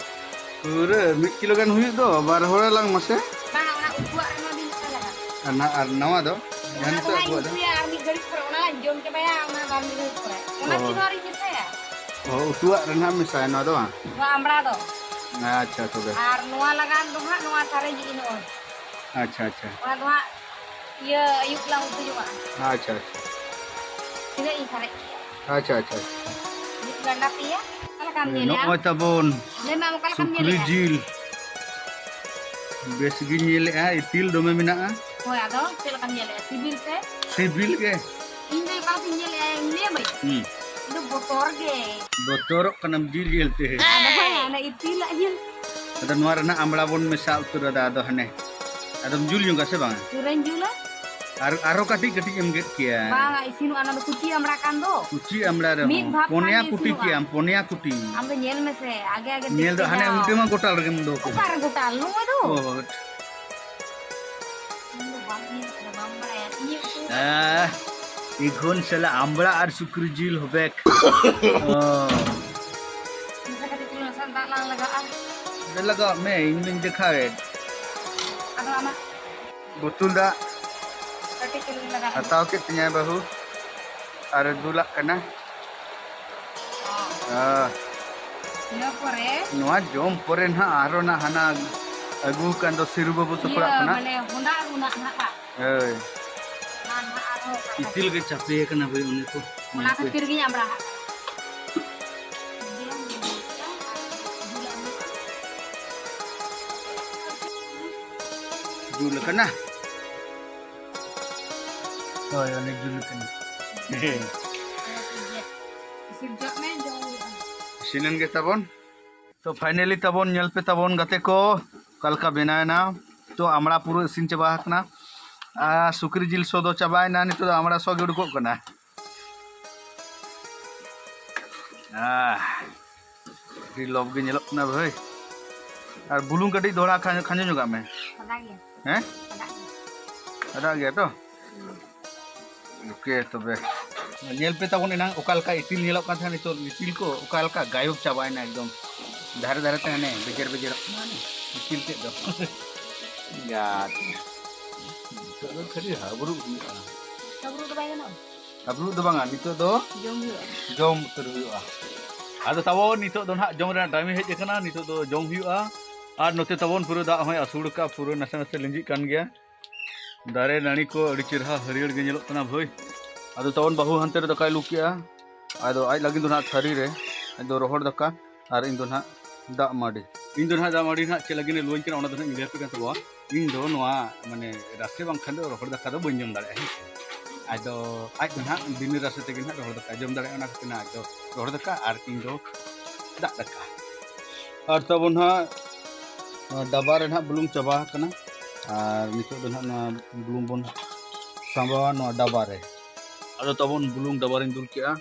ᱯᱩᱨᱟᱹ ᱢᱤᱫ ᱠᱤᱞᱳ ᱜᱟᱱ ᱦᱩᱭᱩᱜ ᱫᱚ, ᱵᱟᱨ ᱦᱚᱲ ᱟᱞᱟᱝ ᱢᱟᱥᱮ᱾ ᱵᱟᱝᱟ, ᱚᱱᱟ ᱩᱛᱩᱣᱟᱜ ᱨᱮᱢᱟ ᱵᱤᱱ ᱢᱮᱥᱟ ᱞᱟᱜᱟᱜ᱾ ᱟᱨ ᱱᱟ-, ᱟᱨ ᱱᱟᱣᱟ ᱫᱚ? ᱡᱟᱦᱟᱸ ᱚᱱᱟ ᱫᱚ ᱱᱤᱛᱚᱜ ᱦᱟᱸᱜ ᱤᱧ ᱟᱹᱜᱩᱣᱟᱜ ᱫᱚ? ᱩᱛᱩᱭᱟ, ᱟᱨ ᱢᱤᱫ ᱜᱷᱟᱹᱲᱤᱡ ᱯᱚᱨᱮ ᱚᱱᱟ ᱞᱟᱝ ᱡᱚᱢ ᱪᱟᱵᱟᱭᱟ, ᱚᱱᱟ ᱵᱟᱨ ᱢᱤᱫ ᱜᱷᱟᱹᱲᱤᱡ ᱯᱚᱨᱮ᱾ ᱚᱱᱟ ᱚ᱾ ᱛᱮᱫᱚ ᱟᱨᱤᱧ ᱢᱮᱥᱟᱭᱟ᱾ ᱚ, ᱩᱛᱩᱣᱟᱜ ᱨᱮ ᱱᱟᱦᱟᱜ ᱢᱮᱥᱟᱭᱟ ᱱᱚᱣᱟ ᱫᱚ ᱵᱟᱝ? ᱱᱚᱣᱟ ᱟᱢᱲᱟ ᱫᱚ᱾ ᱟᱪᱪᱷᱟ, ᱛᱚᱵᱮ᱾ ᱟᱨ ᱱᱚᱣᱟ ᱞᱟᱜᱟᱱ ᱫᱚ ᱦᱟᱸᱜ ᱱᱚᱣᱟ ᱥᱟᱨᱮᱡ ᱤᱧ ᱱᱚᱜᱼᱚᱭ᱾ ᱟᱪᱪᱷᱟ, ᱟᱪᱪᱷᱟ᱾ ᱚᱱᱟ ᱫᱚ ᱦᱟᱸᱜ ᱤᱭᱟᱹ ᱟᱹᱭᱩᱵ ᱞᱟᱝ ᱩᱛᱩ ᱡᱚᱝᱟᱜᱼᱟ᱾ ᱟᱪᱪᱷᱟ, ᱟᱪᱪᱷᱟ᱾ ᱛᱤᱱᱟᱹᱜ ᱤᱧ ᱥᱟᱨᱮᱡ ᱠᱮᱜᱼᱟ? ᱟᱪᱪᱷᱟ, ᱟᱪᱪᱷᱟ, ᱟᱪᱪᱷᱟ᱾ ᱢᱤᱫ ᱜᱟᱱᱰᱟ ᱯᱮᱭᱟ᱾ ᱚᱠᱟ ᱞᱮᱠᱟᱢ ᱧᱮᱞᱮᱜᱼᱟ? ᱱᱚᱜᱼᱚᱭ ᱛᱟᱵᱚᱱ ᱞᱟᱹᱭ ᱢᱮ, ᱟᱢ ᱚᱠᱟ ᱞᱮᱠᱟᱢ ᱥᱩᱠᱨᱤ ᱧᱮᱞᱮᱜᱼᱟ? ᱡᱤᱞ᱾ ᱵᱮᱥ ᱜᱤᱧ ᱧᱮᱞᱮᱜᱼᱟ, ᱤᱛᱤᱞ ᱫᱚᱢᱮ ᱢᱮᱱᱟᱜᱼᱟ᱾ ᱦᱳᱭ, ᱟᱫᱚ ᱪᱮᱫ ᱞᱮᱠᱟᱢ ᱧᱮᱞᱮᱜᱼᱟ? ᱥᱤᱵᱤᱞ ᱥᱮ? ᱥᱤᱵᱤᱞ ᱜᱮ᱾ ᱤᱧ ᱫᱚ ᱚᱠᱟ ᱞᱮᱠᱟᱧ ᱧᱮᱞᱮᱜᱼᱟ, ᱤᱧ ᱞᱟᱹᱭ ᱟᱢᱟᱹᱧ? ᱦᱩᱸ᱾ ᱤᱧ ᱫᱚ ᱵᱚᱛᱚᱨ ᱜᱮ᱾ ᱵᱚᱛᱚᱨᱚᱜ ᱠᱟᱱᱟᱢ ᱡᱤᱞ ᱧᱮᱞ ᱛᱮ? ᱟᱫᱚ ᱦᱮᱸ, ᱚᱱᱟ ᱤᱛᱤᱞᱟᱜ ᱧᱮᱞ᱾ ᱟᱫᱚ ᱱᱚᱣᱟ ᱨᱮᱱᱟᱜ ᱟᱢᱲᱟ ᱵᱚᱱ ᱢᱮᱥᱟ ᱩᱛᱟᱹᱨ ᱟᱫᱟ, ᱟᱫᱚ ᱦᱟᱱᱮ ᱟᱫᱚᱢ ᱡᱩᱞ ᱧᱚᱜᱟ ᱥᱮ ᱵᱟᱝ? ᱯᱩᱨᱟᱹᱧ ᱡᱩᱞᱟ᱾ ᱟᱨ ᱟᱨᱦᱚᱸ ᱠᱟᱹᱴᱤᱡ ᱠᱟᱹᱴᱤᱡ ᱮᱢ ᱜᱮᱫ ᱠᱮᱭᱟ᱾ ᱵᱟᱝᱟ, ᱤᱥᱤᱱᱚᱜᱼᱟ, ᱚᱱᱟ ᱫᱚ ᱠᱩᱪᱤ ᱟᱢᱲᱟ ᱠᱟᱱ ᱫᱚ᱾ ᱠᱩᱪᱤ ᱟᱢᱲᱟ ᱨᱮᱦᱚᱸ ᱢᱤᱫ ᱵᱷᱟᱵᱽ ᱯᱚᱱᱭᱟ ᱠᱷᱟᱱ ᱜᱮ ᱠᱩᱴᱤ ᱤᱥᱤᱱᱚᱜᱼᱟ᱾ ᱠᱮᱭᱟᱢ, ᱯᱚᱱᱭᱟ ᱠᱩᱴᱤ᱾ ᱟᱢ ᱫᱚ ᱧᱮᱞ ᱢᱮᱥᱮ, ᱟᱜᱮ ᱟᱜᱮ ᱧᱮᱞ ᱫᱚ ᱫᱮᱠᱷᱛᱮ ᱦᱟᱱᱮ ᱡᱟᱣ᱾ ᱢᱤᱫᱴᱟᱝ ᱢᱟ ᱜᱚᱴᱟᱞ ᱨᱮᱜᱮᱢ ᱫᱚᱦᱚ ᱠᱟᱫᱟ᱾ ᱚᱠᱟᱨᱮ ᱜᱚᱴᱟᱞ? ᱱᱚᱜᱼᱚᱭ ᱫᱚ᱾ ᱚ᱾ ᱤᱧ ᱫᱚ ᱵᱟᱢ ᱧᱮᱞ ᱠᱟᱫᱟ, ᱵᱟᱢ ᱵᱟᱲᱟᱭᱟ᱾ ᱤᱧ ᱩᱛᱩ ᱟᱦ, ᱤᱠᱷᱩᱱ ᱥᱟᱞᱟ ᱟᱢᱲᱟ ᱟᱨ ᱥᱩᱠᱨᱤ ᱡᱤᱞ ᱦᱚᱵᱮᱠ᱾ ᱚ᱾ ᱢᱮᱥᱟ ᱠᱟᱛᱮ ᱪᱩᱞᱦᱟᱹ ᱥᱟᱞ ᱫᱟᱜ ᱞᱟᱝ ᱞᱟᱜᱟᱜᱼᱟ᱾ ᱫᱮ ᱞᱟᱜᱟᱣ ᱢᱮ, ᱤᱧ ᱫᱩᱧ ᱫᱮᱠᱷᱟᱣᱮᱫ᱾ ᱟᱫᱚ ᱟᱢᱟᱜ ᱵᱳᱛᱚᱞ ᱫᱟᱜ ᱠᱟᱹᱴᱤᱡ ᱪᱩᱞᱩᱝ ᱞᱟᱜᱟᱜᱼᱟ᱾ ᱦᱟᱛᱟᱣ ᱠᱮᱫ ᱛᱤᱧᱟᱭ ᱵᱟᱹᱦᱩ ᱟᱨ ᱫᱩᱞᱟᱜ ᱠᱟᱱᱟ᱾ ᱚ᱾ ᱦᱮᱸ᱾ ᱤᱱᱟᱹ ᱯᱚᱨᱮ ᱱᱚᱣᱟ ᱡᱚᱢ ᱯᱚᱨᱮ ᱱᱟᱦᱟᱜ ᱟᱨᱚ ᱱᱟᱜ ᱦᱟᱱᱟ ᱟᱹᱜᱩ ᱟᱠᱟᱱ ᱫᱚ ᱥᱤᱨᱩ ᱵᱟᱹᱵᱩ ᱥᱟᱯᱲᱟᱜ ᱤᱭᱟᱹ, ᱠᱟᱱᱟ᱾ ᱢᱟᱱᱮ ᱦᱚᱸᱰᱟ ᱟᱹᱜᱩ ᱱᱟᱜ ᱱᱟᱦᱟᱜ᱾ ᱦᱳᱭ᱾ ᱚᱱᱟ ᱱᱟᱦᱟᱜ ᱟᱨᱦᱚᱸ ᱚᱠᱟ ᱞᱮᱠᱟ? ᱤᱛᱤᱞ ᱜᱮ ᱪᱟᱯᱮ ᱟᱠᱟᱱᱟ ᱵᱷᱟᱹᱭ ᱩᱱᱤ ᱠᱚ᱾ ᱚᱱᱟ ᱠᱷᱟᱹᱛᱤᱨ ᱜᱤᱧ ᱟᱢᱲᱟ ᱦᱟᱜ ᱠᱟᱱᱟ᱾ ᱡᱩᱞ ᱟᱠᱟᱱᱟ᱾ ᱦᱳᱭ, ᱚᱱᱮ ᱡᱩᱞ ᱟᱠᱟᱱᱟ᱾ ᱤᱥᱤᱱ ᱠᱟᱜ ᱢᱮ, ᱡᱚᱢ ᱦᱩᱭᱩᱜᱼᱟ᱾ ᱤᱥᱤᱱᱮᱱ ᱜᱮ ᱛᱟᱵᱚᱱ᱾ ᱛᱚ finally ᱛᱟᱵᱚᱱ, ᱧᱮᱞ ᱯᱮ ᱛᱟᱵᱚᱱ ᱜᱟᱛᱮ ᱠᱚ, ᱚᱠᱟ ᱞᱮᱠᱟ ᱵᱮᱱᱟᱣ ᱮᱱᱟ᱾ ᱛᱚ ᱟᱢᱲᱟ ᱯᱩᱨᱟᱹ ᱤᱥᱤᱱ ᱪᱟᱵᱟ ᱟᱠᱟᱱᱟ᱾ ᱟᱨ ᱥᱩᱠᱨᱤ ᱡᱤᱞ ᱥᱚ ᱫᱚ ᱪᱟᱵᱟᱭᱮᱱᱟ, ᱱᱤᱛᱚᱜ ᱫᱚ ᱟᱢᱲᱟ ᱥᱚ ᱜᱮ ᱩᱰᱩᱠᱚᱜ ᱠᱟᱱᱟ᱾ ᱟᱦ, ᱟᱹᱰᱤ ᱞᱚᱵ ᱜᱮ ᱧᱮᱞᱚᱜ ᱠᱟᱱᱟ ᱵᱷᱟᱹᱭ᱾ ᱟᱨ ᱵᱩᱞᱩᱝ ᱠᱟᱹᱴᱤᱡ ᱫᱚᱦᱲᱟ ᱠᱷᱟᱸᱡᱚ, ᱠᱷᱟᱸᱡᱚ ᱧᱚᱜᱟᱜ ᱢᱮ᱾ ᱥᱟᱫᱟ ᱜᱮᱭᱟ᱾ ᱦᱮᱸ? ᱥᱟᱫᱟ ᱜᱮᱭᱟ᱾ ᱥᱟᱫᱟ ᱜᱮᱭᱟ ᱛᱚ? ᱦᱩᱸ᱾ OK, ᱛᱚᱵᱮ ᱧᱮᱞ ᱯᱮ ᱛᱟᱵᱚᱱ, ᱮᱱᱟᱝ ᱚᱠᱟ ᱞᱮᱠᱟ ᱤᱛᱤᱞ ᱧᱮᱞᱚᱜ ᱠᱟᱱ ᱛᱟᱦᱮᱸᱱᱟ, ᱱᱤᱛᱚᱜ ᱤᱛᱤᱞ ᱠᱚ ᱚᱠᱟ ᱞᱮᱠᱟ ᱜᱟᱭᱚᱵ ᱪᱟᱵᱟᱭᱮᱱᱟ ᱮᱠᱫᱚᱢ᱾ ᱫᱷᱟᱨᱮ ᱫᱷᱟᱨᱮ ᱛᱮ ᱦᱟᱱᱮ ᱵᱮᱡᱮᱨ ᱵᱮᱡᱮᱨᱚᱜ ᱠᱟᱱᱟ ᱦᱟᱱᱮ ᱤᱛᱤᱞ ᱛᱮᱫ ᱫᱚ᱾ ᱜᱟᱛᱮ᱾ ᱱᱤᱛᱚᱜ ᱫᱚ ᱠᱷᱟᱹᱞᱤ ᱦᱟᱹᱵᱨᱩᱵ ᱦᱩᱭᱩᱜᱼᱟ᱾ ᱦᱟᱹᱵᱨᱩᱵ ᱫᱚ ᱵᱟᱭ ᱜᱟᱱᱚᱜᱼᱟ? ᱦᱟᱹᱵᱨᱩᱵ ᱫᱚ ᱵᱟᱝᱟ, ᱱᱤᱛᱚᱜ ᱫᱚ ᱡᱚᱢ ᱦᱩᱭᱩᱜᱼᱟ᱾ ᱡᱚᱢ ᱩᱛᱟᱹᱨ ᱦᱩᱭᱩᱜᱼᱟ᱾ ᱟᱫᱚ ᱛᱟᱵᱚᱱ ᱱᱤᱛᱚᱜ ᱫᱚ ᱱᱟᱦᱟᱜ ᱡᱚᱢ ᱨᱮᱱᱟᱜ time ᱦᱮᱡ ᱟᱠᱟᱱᱟ, ᱱᱤᱛᱚᱜ ᱫᱚ ᱡᱚᱢ ᱦᱩᱭᱩᱜᱼᱟ᱾ ᱟᱨ ᱱᱚᱛᱮ ᱛᱟᱵᱚᱱ ᱯᱩᱨᱟᱹ ᱫᱟᱜ ᱦᱚᱸᱭ ᱟᱹᱥᱩᱲ ᱟᱠᱟᱫᱼᱟ, ᱯᱩᱨᱟᱹ ᱱᱟᱥᱮ ᱱᱟᱥᱮ ᱞᱤᱸᱡᱤᱜ ᱠᱟᱱ ᱜᱮᱭᱟ᱾ ᱫᱟᱨᱮ ᱱᱟᱹᱲᱤ ᱠᱚ ᱟᱹᱰᱤ ᱪᱮᱨᱦᱟ ᱦᱟᱹᱨᱭᱟᱹᱲ ᱜᱮ ᱧᱮᱞᱚᱜ ᱠᱟᱱᱟ ᱵᱷᱟᱹᱭ᱾ ᱟᱫᱚ ᱛᱟᱵᱚᱱ ᱵᱟᱹᱦᱩ ᱦᱟᱱᱛᱮ ᱨᱮ ᱫᱟᱠᱟᱭ ᱞᱩ ᱠᱮᱜᱼᱟ᱾ ᱟᱫᱚ ᱟᱡ ᱞᱟᱹᱜᱤᱫ ᱫᱚ ᱱᱟᱦᱟᱜ ᱛᱷᱟᱹᱨᱤ ᱨᱮ, ᱟᱡ ᱫᱚ ᱨᱚᱦᱚᱲ ᱫᱟᱠᱟ ᱟᱨ ᱤᱧ ᱫᱚ ᱱᱟᱦᱟᱜ ᱫᱟᱜ ᱢᱟᱹᱰᱤ᱾ ᱤᱧ ᱫᱚ ᱱᱟᱦᱟᱜ ᱫᱟᱜ ᱢᱟᱹᱰᱤ ᱱᱟᱦᱟᱜ ᱪᱮᱫ ᱞᱟᱹᱜᱤᱫ ᱮ ᱞᱩᱣᱟᱹᱧ ᱠᱟᱱᱟ ᱚᱱᱟ ᱫᱚ ᱱᱟᱦᱟᱜ ᱤᱧ ᱞᱟᱹᱭ ᱟᱯᱮ ᱠᱟᱱ ᱛᱟᱵᱚᱱᱟ᱾ ᱤᱧ ᱫᱚ ᱱᱚᱣᱟ ᱢᱟᱱᱮ ᱨᱟᱥᱮ ᱵᱟᱝᱠᱷᱟᱱ ᱫᱚ ᱨᱚᱦᱚᱲ ᱫᱟᱠᱟ ᱫᱚ ᱵᱟᱹᱧ ᱡᱚᱢ ᱫᱟᱲᱮᱭᱟᱜᱼᱟ, ᱦᱮᱸ ᱥᱮ᱾ ᱟᱫᱚ ᱟᱡ ᱫᱚ ᱱᱟᱦᱟᱜ ᱵᱤᱱᱟᱹ ᱨᱟᱥᱮ ᱛᱮᱜᱮ ᱱᱟᱦᱟᱜ ᱨᱚᱦᱚᱲ ᱫᱟᱠᱟᱭ ᱡᱚᱢ ᱫᱟᱲᱮᱭᱟᱜᱼᱟ, ᱚᱱᱟ ᱠᱷᱟᱹᱛᱤᱨ ᱱᱟᱦᱟᱜ ᱟᱡ ᱫᱚ ᱨᱚᱦᱚᱲ ᱫᱟᱠᱟ ᱟᱨ ᱤᱧ ᱫᱚ ᱫᱟᱜ ᱫᱟᱠᱟ᱾ ᱟᱨ ᱛᱟᱵᱚᱱ ᱱᱟᱦᱟᱜ ᱱᱚᱣᱟ ᱰᱟᱵᱟ ᱨᱮ ᱱᱟᱦᱟᱜ ᱵᱩᱞᱩᱝ ᱪᱟᱵᱟ ᱟᱠᱟᱱᱟ᱾ ᱟᱨ ᱱᱤᱛᱚᱜ ᱫᱚ ᱱᱟᱦᱟᱜ ᱱᱚᱣᱟ ᱵᱩᱞᱩᱝ ᱵᱚᱱ ᱥᱟᱸᱵᱟᱣᱟ ᱱᱚᱣᱟ ᱰᱟᱵᱟ ᱨᱮ᱾ ᱟᱫᱚ ᱛᱟᱵᱚᱱ ᱵᱩᱞᱩᱝ ᱰᱟᱵᱟ ᱨᱤᱧ ᱫᱩᱞ ᱠᱮᱜᱼᱟ᱾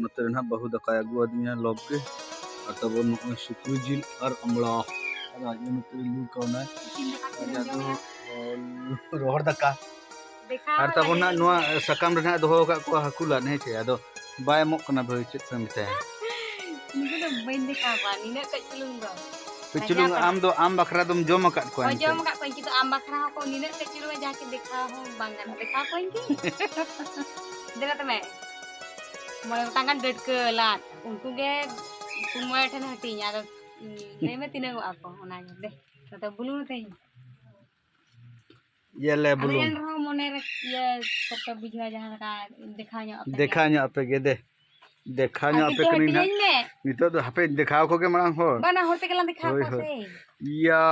ᱱᱚᱛᱮ ᱨᱮ ᱱᱟᱦᱟᱜ ᱵᱟᱹᱦᱩ ᱫᱟᱠᱟᱭ ᱟᱹᱜᱩ ᱟᱹᱫᱤᱧᱟ ᱞᱚᱵ ᱜᱮ᱾ ᱟᱨ ᱛᱟᱵᱚᱱ ᱱᱚᱜᱼᱚᱭ ᱥᱩᱠᱨᱤ ᱡᱤᱞ ᱟᱨ ᱟᱢᱲᱟ᱾ ᱟᱫᱚ ᱟᱡ ᱫᱚ ᱱᱚᱛᱮ ᱨᱮ ᱞᱩ ᱠᱟᱣᱱᱟᱭ᱾ ᱤᱥᱤᱱ ᱫᱟᱠᱟ ᱛᱤᱨᱮᱢ ᱟᱫᱚ, ᱡᱚᱢᱟ? ᱚ, ᱨᱚᱦᱚᱲ ᱫᱟᱠᱟ᱾ ᱫᱮᱠᱷᱟᱣ ᱟᱨ ᱛᱟᱵᱚᱱ ᱱᱟᱦᱟᱜ ᱞᱟᱹᱜᱤᱫ᱾ ᱱᱚᱣᱟ ᱥᱟᱠᱟᱢ ᱨᱮ ᱱᱟᱦᱟᱜ ᱫᱚᱦᱚ ᱟᱠᱟᱫ ᱠᱚᱣᱟ ᱦᱟᱹᱠᱩ ᱞᱟᱫ, ᱦᱮᱸ ᱪᱮ? ᱟᱫᱚ ᱵᱟᱭ ᱮᱢᱚᱜ ᱠᱟᱱᱟ ᱵᱷᱟᱹᱭ, ᱪᱮᱫ ᱯᱮ ᱢᱮᱛᱟᱭᱟ? ᱱᱩᱠᱩ ᱫᱚ ᱵᱟᱹᱧ ᱫᱮᱠᱷᱟᱣ ᱠᱚᱣᱟ, ᱱᱤᱱᱟᱹᱜ ᱠᱟᱹᱡ ᱪᱩᱞᱩᱝ ᱫᱚ᱾ ᱠᱟᱹᱡ ᱪᱩᱞᱩᱝ ᱞᱟᱡᱟᱣ ᱟᱢ ᱫᱚ, ᱟᱢ ᱵᱟᱠᱷᱨᱟ ᱫᱚᱢ ᱡᱚᱢ ᱟᱠᱟᱫ ᱠᱚᱣᱟ ᱦᱳᱭ, ᱮᱱᱛᱮ? ᱡᱚᱢ ᱟᱠᱟᱫ ᱠᱚᱣᱟᱧ, ᱠᱤᱱᱛᱩ ᱟᱢ ᱵᱟᱠᱷᱨᱟ ᱦᱚᱸᱠᱚ ᱱᱤᱱᱟᱹᱜ ᱠᱟᱹᱡ ᱪᱩᱞᱩᱝ ᱡᱟᱦᱟᱸ ᱠᱤ ᱫᱮᱠᱷᱟᱣ ᱦᱚᱸ ᱵᱟᱝ ᱜᱟᱱᱚᱜ, ᱫᱮᱠᱷᱟᱣ ᱠᱚᱣᱟᱧ ᱠᱤ? ᱫᱮᱞᱟ ᱛᱚᱵᱮ᱾ ᱢᱚᱬᱮ ᱜᱚᱴᱟᱝ ᱜᱟᱱ ᱰᱟᱹᱴᱠᱟᱹ ᱞᱟᱫ, ᱩᱱᱠᱩ ᱜᱮ ᱯᱩᱱ ᱢᱚᱬᱮ ᱴᱷᱮᱱ ᱦᱟᱹᱴᱤᱧ, ᱟᱫᱚ, ᱩᱸ, ᱞᱟᱹᱭ ᱢᱮ ᱛᱤᱱᱟᱹᱜᱚᱜᱼᱟ ᱠᱚ, ᱚᱱᱟᱜᱮ᱾ ᱫᱮ, ᱱᱚᱛᱮ ᱵᱩᱞᱩᱝ ᱟᱛᱮᱧ᱾ ᱤᱭᱟᱹ ᱞᱮ ᱟᱫᱚ ᱵᱩᱞᱩᱝ᱾ ᱮᱱ ᱨᱮᱦᱚᱸ ᱢᱚᱱᱮ ᱨᱮ ᱤᱭᱟᱹ ᱠᱚᱥᱴᱚ ᱵᱩᱡᱷᱟᱹᱣᱟ, ᱡᱟᱦᱟᱸ ᱞᱮᱠᱟ ᱫᱮᱠᱷᱟᱣ ᱧᱚᱜ ᱟᱯᱮ ᱜᱮ᱾ ᱫᱮᱠᱷᱟᱣ ᱧᱚᱜ ᱟᱯᱮ ᱜᱮ, ᱫᱮ᱾ ᱫᱮᱠᱷᱟᱣ ᱧᱚᱜ ᱟᱯᱮ ᱠᱟᱹᱱᱟᱹᱧ ᱱᱟᱦᱟᱜ᱾ ᱱᱤᱛᱚᱜ ᱫᱚ ᱦᱟᱯᱮ ᱫᱮᱠᱷᱟᱣ ᱠᱚᱜᱮ ᱢᱟᱲᱟᱝ ᱦᱚᱲ᱾ ᱵᱟᱱᱟ ᱦᱚᱲ ᱛᱮᱜᱮ ᱞᱟᱝ ᱫᱮᱠᱷᱟᱣ ᱦᱳᱭ, ᱠᱚᱣᱟ ᱦᱳᱭ᱾ ᱥᱮ᱾ ᱤᱭᱟ,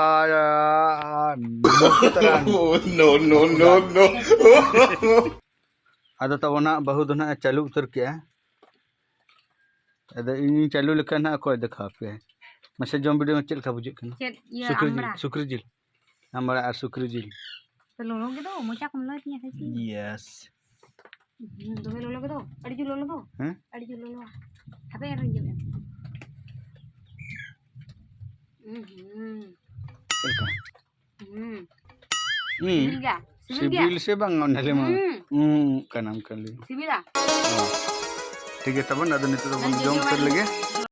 ᱱᱚᱠᱛᱟᱨᱟᱱ᱾ Oh, no, no, no, no. ᱟᱫᱚ ᱛᱟᱵᱚ ᱱᱟᱦᱟᱜ ᱵᱟᱹᱦᱩ ᱫᱚ ᱱᱟᱦᱟᱜ ᱮ ᱪᱟᱹᱞᱩ ᱩᱛᱟᱹᱨ ᱠᱮᱜᱼᱟ᱾ ᱟᱫᱚ ᱤᱧᱤᱧ ᱪᱟᱹᱞᱩ ᱞᱮᱠᱷᱟᱱ ᱱᱟᱦᱟᱜ ᱚᱠᱚᱭ ᱫᱮᱠᱷᱟᱣ ᱟᱯᱮᱭᱟ? ᱢᱟᱥᱮ ᱡᱚᱢ ᱵᱤᱰᱟᱹᱣ ᱢᱮ, ᱪᱮᱫ ᱞᱮᱠᱟ ᱵᱩᱡᱷᱟᱹᱜ ᱠᱟᱱᱟ? ᱪᱮᱫ ᱤᱭᱟᱹ, ᱥᱩᱠᱨᱤ ᱡᱤᱞ, ᱟᱢᱲᱟ? ᱥᱩᱠᱨᱤ ᱡᱤᱞ᱾ ᱟᱢᱲᱟ ᱟᱨ ᱥᱩᱠᱨᱤ ᱡᱤᱞ᱾ ᱛᱚ ᱞᱚᱞᱚ ᱜᱮ ᱫᱚ, ᱢᱚᱪᱟ ᱠᱚᱢ ᱞᱚᱞᱚᱭ ᱛᱤᱧᱟ ᱥᱮ ᱪᱮᱫ? Yes. ᱦᱩᱸ, ᱫᱚᱢᱮ ᱞᱚᱞᱚ ᱜᱮ ᱫᱚ, ᱟᱹᱰᱤ ᱡᱳᱨ ᱞᱚᱞᱚ ᱫᱚ᱾ ᱦᱮᱸ? ᱟᱹᱰᱤ ᱡᱳᱨ ᱞᱚᱞᱚᱣᱟ᱾ ᱦᱟᱯᱮ ᱟᱨᱦᱚᱸᱧ ᱡᱚᱢᱮᱫᱼᱟ᱾ ᱦᱩᱸ, ᱦᱩᱸ᱾ ᱪᱮᱫ ᱞᱮᱠᱟ? ᱦᱩᱸ᱾ ᱦᱩᱸ᱾ ᱥᱤᱵᱤᱞ ᱜᱮᱭᱟ? ᱥᱤᱵᱤᱞ ᱜᱮᱭᱟ? ᱥᱤᱵᱤᱞ ᱥᱮ ᱵᱟᱝ ᱚᱱᱟ ᱞᱟᱹᱭ ᱢᱮ? ᱦᱩᱸ᱾ ᱦᱩᱸ, ᱠᱟᱱᱟᱢ ᱠᱷᱟᱹᱞᱤ᱾ ᱥᱤᱵᱤᱞᱟ? ᱦᱚᱸ᱾ ᱴᱷᱤᱠ ᱜᱮᱭᱟ ᱛᱟᱵᱚᱱ, ᱟᱫᱚ ᱱᱤᱛᱚᱜ ᱫᱚᱵᱚᱱ ᱡᱚᱢ ᱩᱛᱟᱹᱨ ᱞᱮᱜᱮ᱾